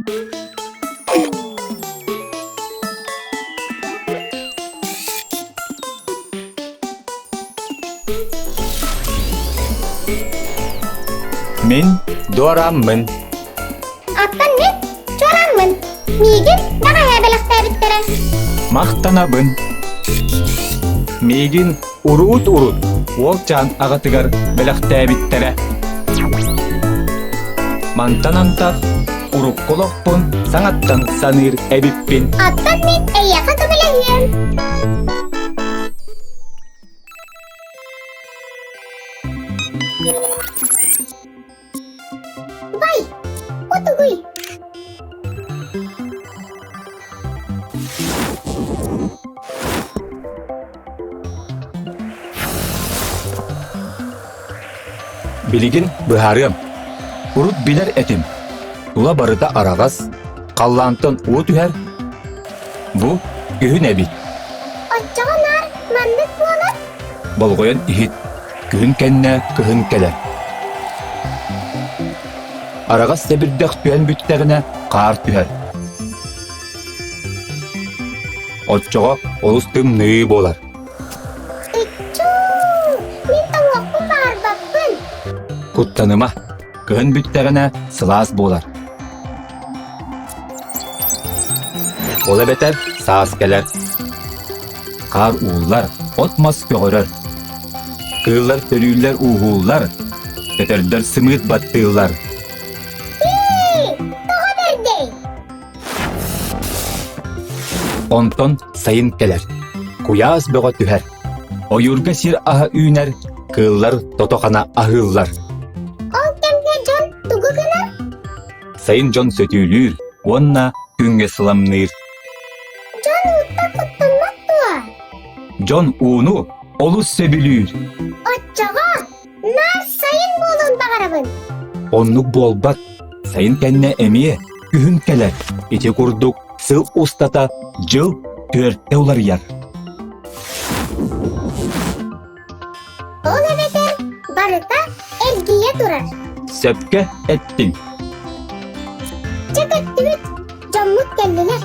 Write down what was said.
Мин дуораммын. Оттон мин чуораммын. Миигин бэҕэһээ бэлэхтээбиттэрэ. Махтанабын. Миигин уруут-урут уолчаан аҕатыгар бэлэхтээбиттэрэ. Мантан антах урукку олохпун саҥаттан саныыр эбиппин. Оттон мин эйиэхэ көмөлөһүөм. Бай, утугуй. Билигин быһаарыам. Урут билэр этим. Тула барыта араҕас, халлаантан уу түһэр. Бу күһүн эбит. Оччоҕо наар маннык буолар? Болҕойон иһит. Күһүн кэннэ кыһын кэлэр. Араҕас сэбирдэх түһэн бүттэҕинэ хаар түһэр. Оччоҕо олус тымныы буолар. Иччуу! Мин тоҥуохпун баҕарбаппын. Куттаныма, кыһын бүттэҕинэ сылаас буолар. Ол эбэтэр саас кэлэр. Хаар ууллар, от-мас көҕөрөр. Кыыллар төрүүллэр ууһууллар, көтөрдөр сымыыт баттыыллар. Ии! Тоҕо бэрдэй? Онтон сайын кэлэр. Куйаас бөҕө түһэр. Ойуурга сир аһа үүнэр, кыыллар тото-хана аһыыллар. Ол кэмҥэ дьон тугу гынар? Сайын дьон сөтүөлүүр уонна күҥҥэ сыламныыр. Дьон ууттан куттаммат дуо? Дьон ууну олус сөбүлүүр. Оччоҕо наар сайын буолуон баҕарабын. Оннук буолбат. Сайын кэннэ эмиэ күһүн кэлэр. Ити курдук сыл устата дьыл түөртэ уларыйар. Ол эбэтэр барыта эргийэ турар. Сөпкө эттиҥ. Чэ көттүбүт, дьоммут кэллилэр.